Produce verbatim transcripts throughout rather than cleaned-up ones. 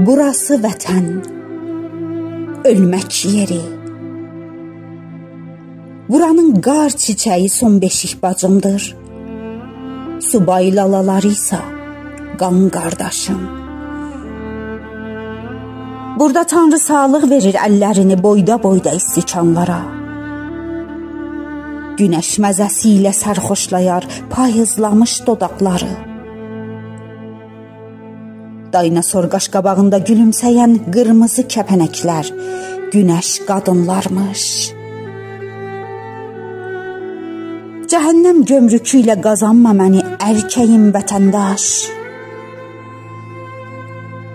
بوراسی وطن، اؤلمک یئری. بورانین قار چیچه‌یی سون بئشیک باجیمدیر. سوبای لالالاری ایسه قان قارداشیم. بورادا تانری ساغلیق وئریر اللرینی بویدا-بویدا ایستیکانلارا. گونش مزه‌سی ایله سرخوشلایار پاییزلامیش دوداقلاری. دایناسور قاش قاباغیندا گولومسه‌ین قیرمیزی کپنکلر، گونش قادینلارمیش. جهنم گؤمروکو ایله قازانما منی، ارکه‌ییم وطنداش.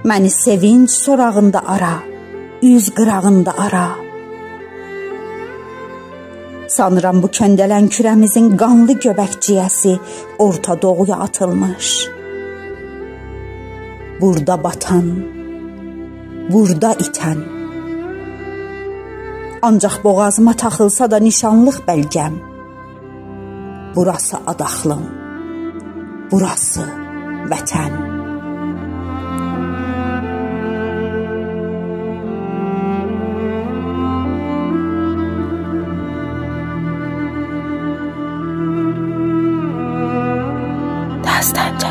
منی سئوینج سوراغیندا آرا، اوز قیراغیندا آرا. سانیرام بو کؤنده‌لن کوره‌میزین قانلی گؤبکجییه‌سی اورتا دوغویا آتیلمیش. بورادا باتان، بورادا ایتن. آنجاق بوغازیما تاخیلسا دا نیشانلیق بلگه‌م، بوراسی آداخلیم، بوراسی وطن. داستانجا.